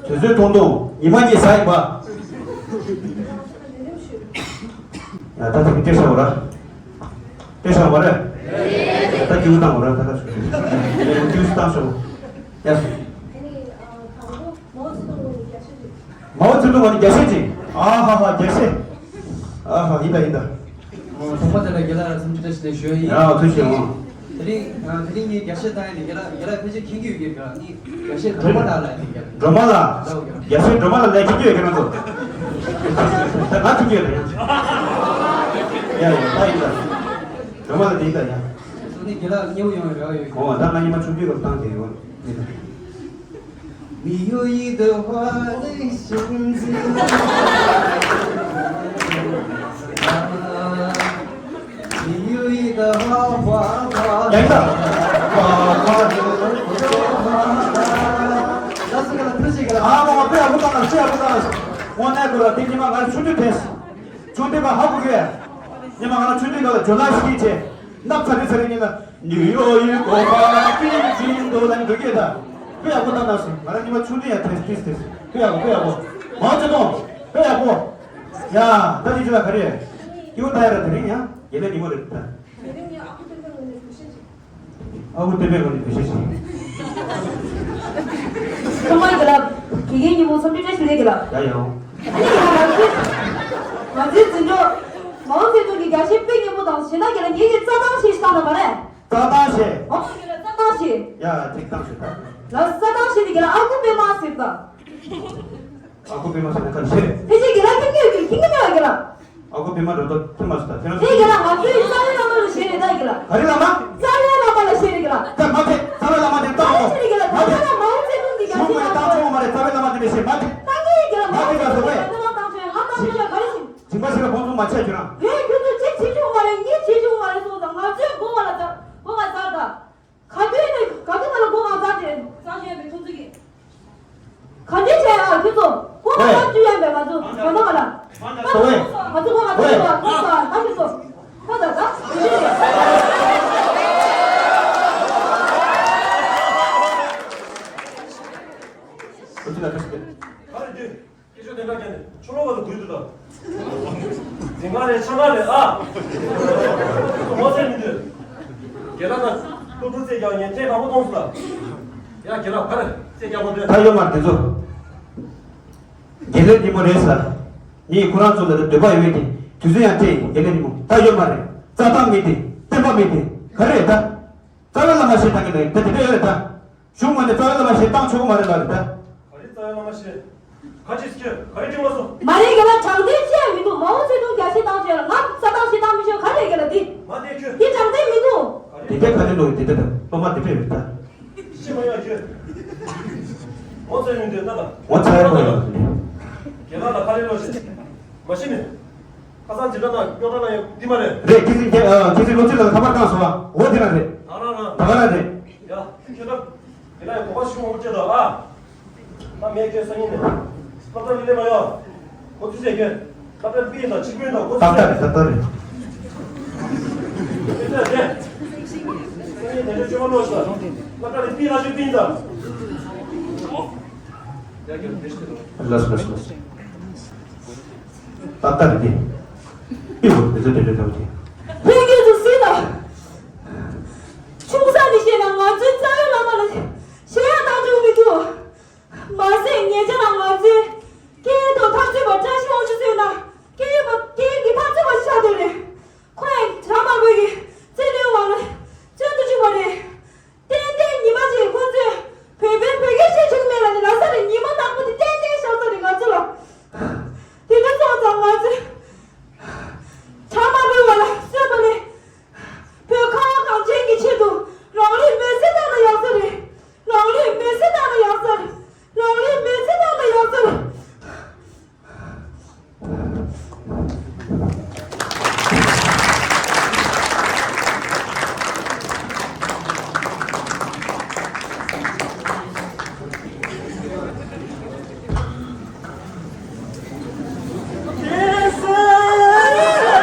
དུས་ཚོད་ཐུང་ཐུང་ཉི་མ་གཉིས་ཟ་ཡིན་པ། ཡ་ད་དེ་གི་སྤྲད་བཞག་པ་ར། སྤྲད་བཞག་པ་རེད། ད་རྒྱུགས་བཏང་པ་ར་ད་ད་སུ། ཡ་རྒྱུགས་བཏང་ཤོག་ཡ། མའོ་ཙེ་ཏུང་ལ་ནི་རྒྱ་ཤོད་ཅིག་ཨ་ཧ་ཧ་རྒྱ་ཤོད། ཨ་ཧ་ཡིན་ད་ཡིན་ད། ཨོ་ཚོགས་པ་དེ་ལ་རྒན་ལགས་ལ་འཚམས་འདྲི་བཀྲ་ཤིས་བདེ་ལེགས་ཞུ་ཡ་ཡིན། ཡ་ཐུགས་རྗེ་ཆེ་ཨོ། དེ་རིང་ཨ་དེ་རིང་ངས་རྒྱ་ཤོད་བཏང་ཡ་དེ་རྒན་ལགས་རྒན་ལགས་ཕལ་ཆེར་མཁྱེན་གྱི་ཡོད་ཀྱི་རེད་ནི་རྒྱ་ཤོད་སྒྲོལ་མ་ལགས་ལ་ཡ་དེ་རྒན་སྒྲོལ་མ་ལགས། རྒྱ་ཤོད་སྒྲོལ་མ་ལགས་ལ་མཁྱེན་གྱི་ཡོད་ཀྱི་ང་ཚོ། ད་ང་མཁྱེན་གྱི་ཡོད་ད་ཡ། ཡ་ཡ་ད་ཡིན་ད། སྒྲོལ་མ་ལགས་དེ་ཡིན་ད་ཡ། སོ་ནི་རྒན་ལགས་མཉེས་པོ་ཡོང་བའི་རེ་བ་ཡོད་ཀྱི། ཨོ་ད་ང་ཉི་མ་ཆུང་དུས་སྐབས་བཏང་དེ་ཡོད་ནི་ད། 没有雨的话，泪像雨。 没有雨的话，花花。 ཡ་ཡིན་ད། 花花都不说话。 ད་སུ་ག་ལ་ཐུགས་རྗེ་ཆེ། ལ་ཤི་ཡག་པོ་བཏང་ལ། དངོས་གནས་ཁོ་ལ་དེ་ཉི་མ་ང་ཆུང་དུས་ཕེབས། ཆུང་དུས་ཁ་ཧ་གོ་གི། ཉི་མ་ང་ཆུང་དུས་ཁ་ལ་ཇོ་ལགས་ཤིག་བྱས། ནག་ཚ་རི་ཚ་རི་ཉིན་ལ་ནིའུ་ཡོག་ཡུལ་གོ་ཕ་པི་ལི་ཇིན་འདུག་ལ་འགྲོ་གི་ད། དཔེ་ཡག་པོ་བཏང་ན་སོང་། ང་རང་ཉི་མ་ཆུང་དུས་ཡ་ཐེས་ཏིས་ཏིས། དཔེ་ཡག་པོ། དཔེ་ཡག་པོ། མའོ་ཙེ་ཏུང་། དཔེ་ཡག་པོ། ཡ། ད་ཅི་ཅི་ལ་ག་རེ། སྐྱིད་པོ་ལྟ་ཡ་ར། དེ་རིང་ཡ་དགེ་ལེགས་ཉིན་མོ་རེད་ད། དེ་རིང་ངས་ཨ་ཁུ་སྟོན་པའི་ངོས་ནས་གུས་ཞབས་ཞུ། ཨ་ཁུ་སྟོན་པའི་ངོས་ནས་གུས་ཞབས་ཞུ། ཚང་མ་དགེ་ལགས། དགེ་རྒན་ཉིན་མོ་འཚམས་འདྲི་བཀྲ་ཤིས་བདེ་ལེགས་དགེ་ལགས། ཡ་ཡ། ཨ་ནི་དགེ་ལགས། ང་ཚོའི་འཛིན་གྲོགས་མའོ་ཙེ་ཏུང་གི་རྒྱ་ཆེ་དཔེ་སྙན་པོ་དང་། བྱས་ན་དགེ་ལགས་ངེད་ཀྱི་རྩ་ཐང་ཞེས་བཏང་ན་མ་རེད། རྩ་ཐང་ཞེས། ཨོ་དགེ་ལགས། རྩ་ཐང་ཞེས། ཡ་ཅིག་ཐང་ཞེས་ད། ལ་རྩ་ཐང་ཞེས་ནི་དགེ་ལགས་ཨ་ཁུ་པད་མ་ཟེར་ད། ཨ་ཁུ་པད་མ་ཟེར་ན་ག་རེ་ཞེས། ཕལ་ཆེར་དགེ་ལགས་ཁྱེད་ཀྱིས་ཁྱེད་ཀྱིས་མ་ལ་དགེ་ལགས། ཨ་ཁུ་པད་མ་འགྲོ་ལྡོག་ཐུབ་མ་སོང་ད། དེ་རིང་དེ་དགེ་ལགས་ང་ཚོའི་རྩ་བའི་བླ་མ་ལ་ཞེས་རེད་ད་དགེ་ལགས། ག་རེ་བླ་མ། རྩ་བའི་བླ་མ་ལ་ཞེས་རེད་དགེ་ལགས། ད་མ་དེ་རྩ་བའི་བླ་མ་དེ་ད་ལྟ་ཞེས་རེད་དགེ་ལགས། ད་ལྟ་མའོ་ཙེ་ཏུང་གི་རྒྱ་ཆེ་ད་ལྟ་ཆོག་མ་རེད། རྩ་བའི་བླ་མ་དེ་མི་ཞེས་མ་དེ། ད་ངས་དགེ་ལགས་མའོ་ཙེ་ཏུང་གི་རྒྱ་ཆེ་ད་ལྟ་བཏང་ཆོག་ཡང་ང་བཏང་ཆོག་ཡང་ག་རེ་ཞིག། སྦྱིན་པ་ཞིག་ལ་ཁོང་ཚོ་མ་ཆད་ཁྱོད་རང་། ཡོད། ཁྱོད་ཚོ་གཅིག་བྱེད་ཆོག་མ་རེད། གཉིས་བྱེད་ཆོག་མ་རེད་སོང་ཙང་ང་ཚོས་མགོ་བ་ལ་ཚར། མགོ་བ་ཚར་ད། ག་དུས་ནས་ག་དུས་ང་ལ་སྒོ་ང་ཚར་ཏེ་ཚར་ཞོན་པའི་ཐུགས་རྗེ་གིས། ག་འདྲས་བྱས་ཨ་ཁྱོད་ཚོ་སྒོ་ང་ཚར་བཅུག་ཡ་མེད། ང་ཚོ་ག་ན་ང་ལ། ང་ཚོ་སྒོ་ང་ཚར་བཅུག་ཡ་སྒོ་ང་ཚར་ཨ་ཁྱོད་ཚོ། ཁ་ད་ད། ཁོ་ཚོ་ལ་ཁ་ཤས། ག་རེ་འདུག་སྐད་ཆ་དེ་འདྲ་བརྒྱབ་ནས་ཆུ་ལོག་བར་དུ་སྒུལ་འདུག་ད། འཛིན་ག་རེད་ཆང་ག་རེད་ཨ། ངོ་ཚ་མི་འདུག་རྒན་ལགས་དང་སློབ་ཕྲུག་རྩེད་རྒྱག་ངས་ཐེངས་དང་པོ་མཐོང་སོང་ད། ཡ་རྒན་ལགས་ག་རེ་རྩེད་རྒྱག་པོ་འདུག་ད་ཡོད་མ་རེད་དེ་ཚོ། དགེ་ལེགས་ཉིན་མོ་རེད་ཟེར། ངས་ཁོ་རང་ཚོ་ལ་འདོད་པ་ཡོད་མེད་དེ་དུས་ཚོད་ཡང་སྤྲད། དགེ་ལེགས་ཉིན་མོ་ད་ཡོད་མ་རེད། རྩ་ཐང་མེད་དེ་བསྟན་པ་མེད་དེ་ག་རེ་རེད་ད། རྩ་བའི་བླ་མ་ཞེས་བཏང་གི་ལ་ད་དེ་འདྲ་ཡོད་རེད་ད། གཞུང་ངོས་ནས་རྩ་བའི་བླ་མ་ཞེས་བཏང་ཆོག་གི་མ་རེད་ལབ་རེད་ད། ག་རེ་རྩ་བའི་བླ་མ་ཞེས། ག་ཅི་སྐྱོན་ག་རེ་དྲི་མ་སོང་། མ་རེད་དགེ་ལགས། དྲང་བདེན་ཅི་ཡང་མི་འདུག་མའོ་ཙེ་ཏུང་རྒྱ་ཆེ་བཏང་བྱས་ལ་ང་རྩ་བཏང་ཞེ་བཏང་མི་ཤོད་ག་རེ་དགེ་ལགས་འདི། མ་དེ་ཁྱོད། འདི་དྲང་བདེན་མི་འདུག་དེ་འདྲ་ག་རེ་འདུག་དེ་འདྲ་དང་སློབ་མ་དེ་འདྲ་རེད་ད། ཤི་མ་ཡོང་ཁྱོད། ངོ་ཚ་མི་འདོད་ན་ད། ངོ་ཚ་ཡ་ཁོ་ཡོད་དེ། རྒན་ལགས་ལ་ཁ་ལེ་ལོ་ཞེས། མ་ཤི་ནས། ཁ་སང་འཛིན་གྲྭ་ནང་རྙོག་དྲ་ནང་ཡོད་འདི་མ་རེད། རེད། ཁྱེད་ཚོས་ཁྱེད་ཨ་ཁྱེད་ཚོས་ལོ་ཚིགས་ལ་ཁ་པར་བཏང་སོང་ཨ། འོ་དེ་རང་རེད། ད་རང་རང་། ད་ག་རང་རེད། ཡ་ཁྱོད་ད། དེ་ལ་ཡང་གོ་བ་ཞུ་འོང་ཅེས་དང་ཨ། ད་མེད་ཁྱོད་སང་ཉིན་ནས། སློབ་གྲྭ་ལ་སླེབས་མ་ཡོང་། གོ་ཚུལ་བཤད་ཁྱོད། སློབ་གྲྭ་ལ་པི་ཡིན་དང་ཆིག་པུ་ཡིན་དང་གོ་ཚུལ་བཤད། ཏག་ཏག་རེད། ཏག་ཏག་རེད། ཁྱོད་ཚོ་བཤད། སང་ཉིན་དེ་འདྲའི་བཅོས་མ་གནང་ཞིག་དང་། སློབ་གྲྭ་ལ་པི་ལ་ཞུ་པི་ཡིན་དང་། ལགས་ལགས་ལགས། ཏག་ཏག་རེད་དེ། པི་བོ་དེ་ཚོ་དེ་འདྲའི་འདྲ་བོ་དེ། ཕན་ཁྱོད་ཚོ་སྲིད་དང་། ཆུང་ས་ནས་བཤད་ན་ང་ཚོའི་རྩ་བའི་བླ་མ་ལ་ཞེ་ཡང་བཏང་ཆོག་མི་འདུག་མ་ཟད་ཉེ་ཆར་ལ་ང་ཚོའི་སྐད་ཡིག་ཐོག་འཐབ་རྩོད་པ་བཀྲ་ཤིས་དབང་ཕྱུག་ཟེར་ན་སྐད་ཡིག་པ་སྐད་ཡིག་གི་འཐབ་རྩོད་པ་ཞིག་ཆགས་བསྡད་རེད། ཁོ་ཡང་གྲྭ་དམར་པོའི་གི་རྩོད་དོན་འོག་ལ་བཙོན་དུ་བཅུག་པ་རེད། ཏན་ཏན་ཉི་མ་གཅིག་ཁོ་ཚོས་བོད་པའི་བོད་སྐད་བཤད་ཆོག་གི་མེད་ལབ་ནས་ལབ་ས་རེད། ཉི་མ་ནག་པོ་དེ་ཏན་ཏན་ཤར་ས་རེད་ང་ཚོ་ལ། དེ་འདྲ་སོང་ཙང་ང་ཚོས་གྲྭ་དམར་པོའི་འོག་ལ་བཙོན་པ་ནས། བོད་ཁ་བ་གངས་ཅན་གྱི་ཆེད་དུ་རང་ལུས་མེར་སྲེག་བཏང་ན་ཡག་ས་རེད། རང་ལུས་མེར་སྲེག་བཏང་ན་ཡག་ས་རེད། རང་ལུས་མེར་སྲེག་བཏང་ན་ཡག་ས་རེད།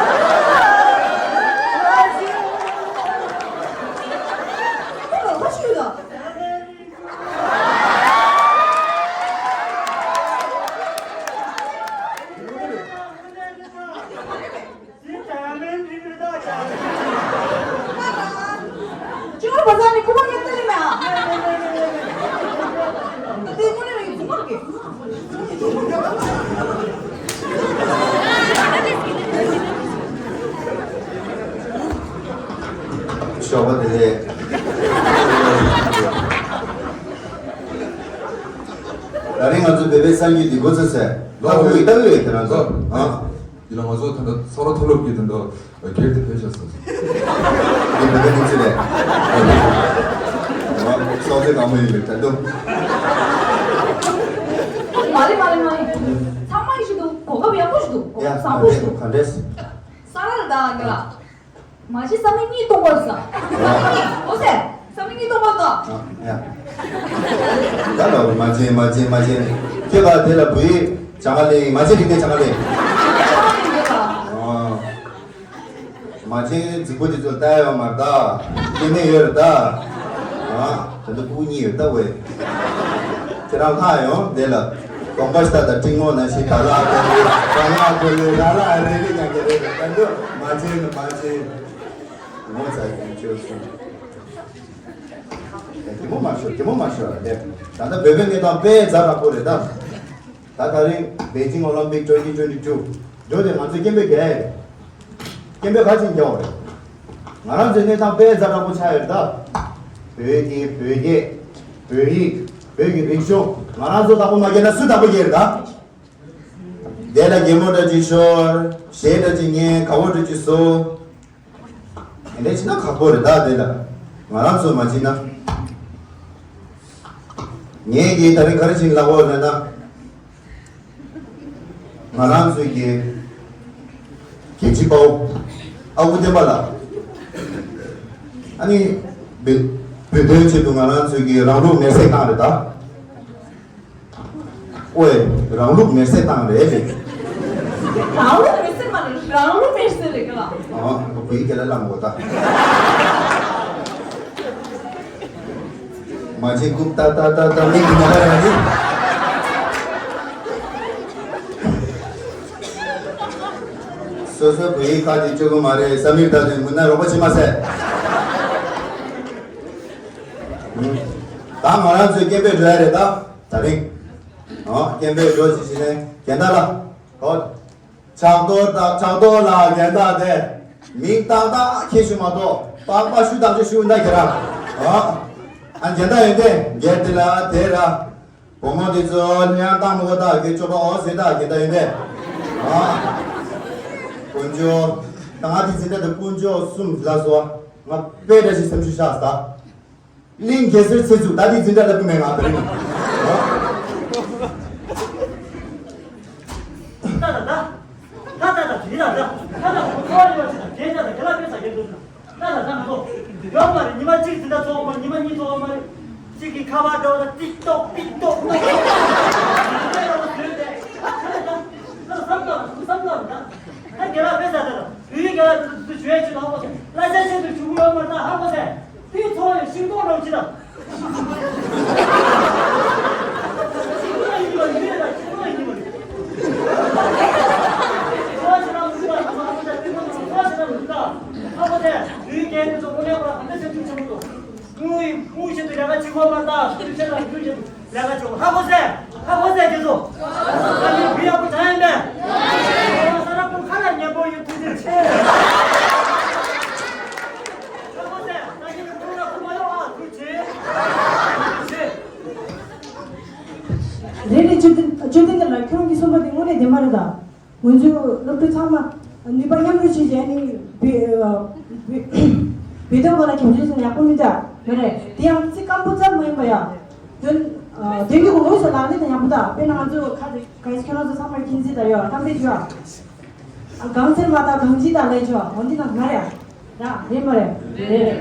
ཅི་བ་བཟའ་ནི་ཁུ་བ་ངན་ཏེ་ལི་མེ་ཨ། ཏེ་ཁུ་ནི་རེ་ཟུང་མ་གི། ཞོགས་པ་དེ་ལས། ད་རིང་ང་ཚོ་བོད་པའི་གསར་འགྱུར་འདི་འགོ་ཚུགས་ཚེ། ལྟ་བུ་ཡོད་ལྟ་བུ་ཡོད་དེ་རང་ཚོ། ཨ། ཡིན་ལ་ང་ཚོ་ད་ལྟ་ས་རོ་མཐོ་སློབ་ཀྱི་དོན་དུ་སྒེར་དུ་ཕེབས་བཞག་སོང་། འདི་བོད་པའི་གནས་ཚུལ་རེད། ང་སོག་རྩེ་གང་མོ་ཡིན་པའི་དོན་དུ། མ་རེད་མ་རེད་མ་རེད། ཚང་མ་ཡིན་ཞིག་འདུག་གོ་སྐབས་ཡག་པོ་ཞིག་འདུག་གོ་སྐབས་བཟང་པོ་ཞིག་འདུག་ག་འདྲས། ས་ར་ལ་ད་ང་ལ། མ་གཞི་ས་མིག་གཉིས་གཏོང་དགོས་ས། ས་མིག་གཉིས་འོ་ཟེར། བསམ་བློ་གཉིས་གཏོང་བ་དང་། ཨ་ཡ། ད་ལ་མ་བྱེད་མ་བྱེད་མ་བྱེད། ཁྱེད་ལ་དེ་ལ་བུ་ཡིས་བྱང་ག་ལེ། མ་བྱེད་རིག་གནས་བྱང་ག་ལེ། ཨོ། མ་བྱེད་རྫིག་པོ་དེ་ཚོ་ལྟ་ཡོང་མ་ད། སྐྱེ་མེད་ཡོད་རེད་ད། ཨ། ད་ལྟ་ཕྲུ་གུ་གཉིས་ཡོད་ད་ཝེ། ཁྱེད་རང་ལྷག་ཡོང་དེ་ལ། གོམ་པ་ཤ་ད་ཏྲིང་མོ་ན་ཞིག་ད་ལ་ཨ་ད་ལ་ཨ་ད་ལ་ཨ་ད་ལ་ཨ་རེ་རེ་ཀྱང་གི་རེད་ད་འདི་མ་བྱེད་ནི་མ་བྱེད། ངོ་ཚ་ཡིན་ཅོ་སོང་། གད་མོ་མ་ཤོར་གད་མོ་མ་ཤོར་རེད། ད་ལྟ་བོད་པའི་གནས་སྟངས་དཔེ་ཛ་དྲག་པོ་རེད་ད། ད་ད་རིང་Beijing Olympic twenty twenty two འགྲོ་དེ་ང་ཚོས་སྐད་འབོད་རྒྱག་ཡ་རེད། སྐད་འབོད་ག་ཅིག་རྒྱག་རེད། ང་རང་ཚོའི་གནས་སྟངས་དཔེ་ཛ་དྲག་པོ་ཆགས་ཡོད་རེད་ད། བོད་ཀྱི་བོད་སྐད། བོད་ཡིག་བོད་ཀྱི་རིག་གཞུང་ང་རང་ཚོ་བདག་པོ་མ་རྒྱག་ན་སུས་བདག་པོ་རྒྱག་རེད་ད། དེ་ལ་གད་མོ་འདྲ་ཅིག་ཤོར། གཞས་འདྲ་ཅིག་ཉན། དགའ་བོ་འདྲ་ཅིག་བཟོ། དེ་འདྲ་བྱས་ན་ཁག་པོ་རེད་ད། དེ་ལ་ང་རང་ཚོ་མ་བྱེད་ན། ངས་ཀྱིས་ད་རིང་ག་རེ་བྱེད་ལབ་དགོས་རེད་ན། ང་རང་ཚོའི་གི་རྒྱལ་གཅེས་དཔའ་བོ་ཨ་ཁུ་བསྟན་པ་ལགས། ཨ་ནི་བོད་བོད་དོན་ཆེད་དུ་ང་རང་ཚོའི་གི་རང་ལུགས་མེར་སྲེག་བཏང་རེད་ད། ཨོའི། རང་ལུགས་མེར་སྲེག་བཏང་རེད་པས། རང་ལུགས་མེར་སྲེག་མ་རེད། རང་ལུགས་མེར་སྲེག་རེད་ག་ལ། ཨ། བོད་ཡིག་སྐད་ལ་བླངས་དགོས་ད། མ་བྱེད་རྐུབ་ཏ་ཏ་ཏ་ཏ་མིག་གི་མ་ལ་ར་ནི། སོ་སོའི་བོད་ཡིག་ཁ་དེ་སྤྱོད་གི་མ་རེད་བསམ་ཡུལ་ད་དུས་མུན་ན་རོགས་པ་བྱེད་མ་ཟེར། ད་ང་རང་ཚོའི་སྐད་འབོད་འགྲོ་ཡ་རེད་ད། ད་རིང་། ཨོ། སྐད་འབོད་འགྲོ་ཞིག་བྱས་ནས་རྒན་ད་ལ། ཨོ། ཕྱག་རྡོར་དང་ཕྱག་རྡོར་ལ་རྒན་ད་དེ། མིང་ཏག་ཏག་ཁྱེར་ཤོག་མ་གཏོགས་པགས་པ་ཤུ་དག་ཅིག་ཤུ་ན་ཁྱེད་རང་། ཨོ། ཨ་རྒན་ད་ཡོད་དེ་རྒན་དེ་ལ་དེ་ར། བུ་མོ་དེ་ཚོ་ལྷན་ཡང་བཏང་མི་དགོས་ད་གི་སྤྱོད་པ་འོ་ཟེར་ད་རྒན་ད་ཡོད་དེ། ཨོ། དཀོན་མཆོག་ད་ང་དེ་འཛིན་གྲྭ་དེ་དཀོན་མཆོག་གསུམ་ལ་སོ། ང་དཔེ་འདྲ་ཞིག་སེམས་ཤུགས་ཤག་ད། གླིང་གེ་སར་ཚེ་ཚུགས་ད་དེ་འཛིན་གྲྭ་ལ་བུ་མེད་ང་དེ་རིང་། ད་ད་ད། ད་ད་ད་དེ་ད་ད། ད་ད་ཁོ་ཁོ་ཡོད་ཅི་ད་དེ་ད་ད་དེ་ལ་དཔེ་ས་གེ་འདུག་ད་ད་ད་ང་ཚོ། ཡོད་མ་རེད། ཉི་མ་གཅིག་འཛིན་གྲྭ་ཚོགས་མ་རེད། ཉི་མ་གཉིས་ཚོགས་མ་རེད། གཅིག་གི་ཁ་པར་འདྲ་བོ་ད་ཏིག་ཏོག་ཏིག་ཏོག་ཏིག་ཏོག་ད་ད་ད་བསམ་བློ་བསམ་བློ་ད། ད་དགེ་ལགས་དཔེ་ཟ་ད་ད། བོད་ཡིག་ག་ལ་དུ་ཞུ་ཡ་ཆུ་དང་ཧ་གོ་ས། གླ་ཆ་ཆེད་དུ་ཞུ་གི་ཡོད་མ་རེད་ད་ཧ་གོ་ས། དེའི་ཚོ་ཡི་ཤིང་ཏོག་རང་ཆི་དང་། ཤིང་ཏོག་ཡིན་པ་ཡིན་རེད་ད་ཤིང་ཏོག་ཡིན་པ་རེད། ཚོ་ཆི་དང་མི་འདུག་ད་ཧ་གོ་ས། དེ་ཚོ་ཚོ་ཆི་དང་མི་འདུག་ད་ཧ་གོ་ས། བོད་ཡིག་ག་ལ་དུ་ཚོ་ཀུན་ལེགས་པ་ག་འདྲ་ཆེ་ཆུང་ཆེན་པོ་འདུག་དངུལ་དངུལ་ཆེད་དུ་ལས་ཀ་བྱེད་དགོས་མ་རེད་ད་ཤིང་ཏོག་ཆེད་དང་དངུལ་ཆེད་དུ། ལས་ཀ་བྱེད་དགོས། ཧ་གོ་སོང་། ཧ་གོ་སོང་ཁྱེད་ཚོ། ད་ནི་བུ་ཡག་པོ་ཆགས་ཡིན་པས། ས་ར་ཀུན་ཁ་ལ་ཉན་པོ་ཡོད་ཐུགས་རྗེ་ཆེ། ཧ་གོ་སོང་། ད་ཁྱེད་ཚོ་ཁོང་ལ་ཁུ་མ་ཡོང་ཨ་ཐུགས་རྗེ་ཆེ། རེད་རེད། ཅོ་ཏན་ཅོ་ཏན་ལགས་ཁྱོད་རང་གིས་གསུངས་པ་དེ་དངོས་གནས་བདེན་པ་རེད་ད། ང་ཚོའི་སློབ་ཕྲུག་ཚང་མ་ནུས་པ་མཉམ་རུབ་བྱས་བྱས་ནས་བོད་བོད་བོད་དོན་སྐོར་ལ་རྒྱབ་སྐྱོར་བྱས་ན་ཡག་པོ་མིན་འདྲ་མ་རེད། དེ་ཡང་ཚིག་སྐམ་པོ་ཙམ་མ་ཡིན་པ་ཡ། དོན་དོན་གྱི་ངོ་བོ་སོགས་ལག་ལེན་དང་ཡག་པོ་དང་དཔེར་ན་ང་ཚོ་ཁ་དེ་ག་ཁྱོད་རང་ཚོ་ཚང་མར་མཁྱེན་གསལ་ད་ཡོད་གཏམ་དཔེ་བརྗོད་ཨ། གང་ཚེར་མ་དང་གང་ཅི་དང་ལས་བརྗོད་ཨ་འོན་ཏེ་ན་མ་རེད་ཨ། ཡ་རེད་མ་རེད། རེད་རེད།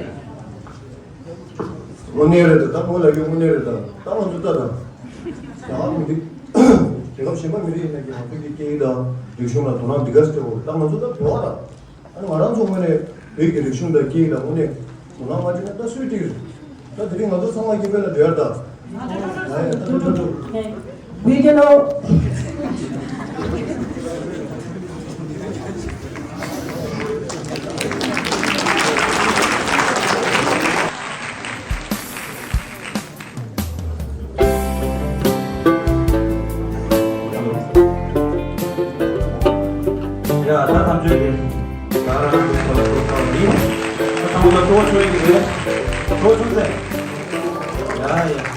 དངོས་གནས་རེད་ད། ད་མོ་ལ་ཡོད་དངོས་གནས་རེད་ད། ད་ང་ཚོ་ལྟ་ད། ད་མི་རིགས་རྒྱལ་ཁབ་གཞན་པ་མི་རིགས་ཡིན་ན་ཀྱང་ང་ཚོ་གི་སྐད་ཡིག་དང་རིག་གཞུང་ལ་དོ་སྣང་འདི་ག་སྤྲད་འོ། ད་ང་ཚོ་ད་བོད་པ་ད། ཨ་ནི་ང་རང་ཚོ་ངོས་ནས་བོད་ཀྱི་རིག་གཞུང་དང་སྐད་ཡིག་ལ་དངོས་གནས་དོ་སྣང་མ་བྱས་ན་ད་སུས་འགྲིག་རེད། ད་དེ་རིང་ང་ཚོ་ཚང་མ་ཁྱིམ་པའི་ལ་འགྲོ་ཡར་ད། ང་ཡ་ད་ད་ད་ད། བོད་རྒྱལ་ལོ། ཡ་ད་ཐམས་ཅད་ཀྱིས་ད་རང་གི་ཐོག་ལ་ཐོག་ཡིན། ད་ཚང་མ་ཐོག་ཆོད་ཡིན་རེད། ཐོག་ཆོད་ཟེར། ཡ་ཡ།